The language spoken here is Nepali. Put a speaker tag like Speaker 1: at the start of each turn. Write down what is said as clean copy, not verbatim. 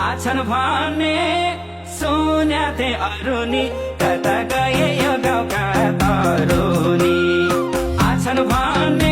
Speaker 1: आछन् भने सुन्याथे अरुनी कता गए यो गाउँका तरुनी आछन् भने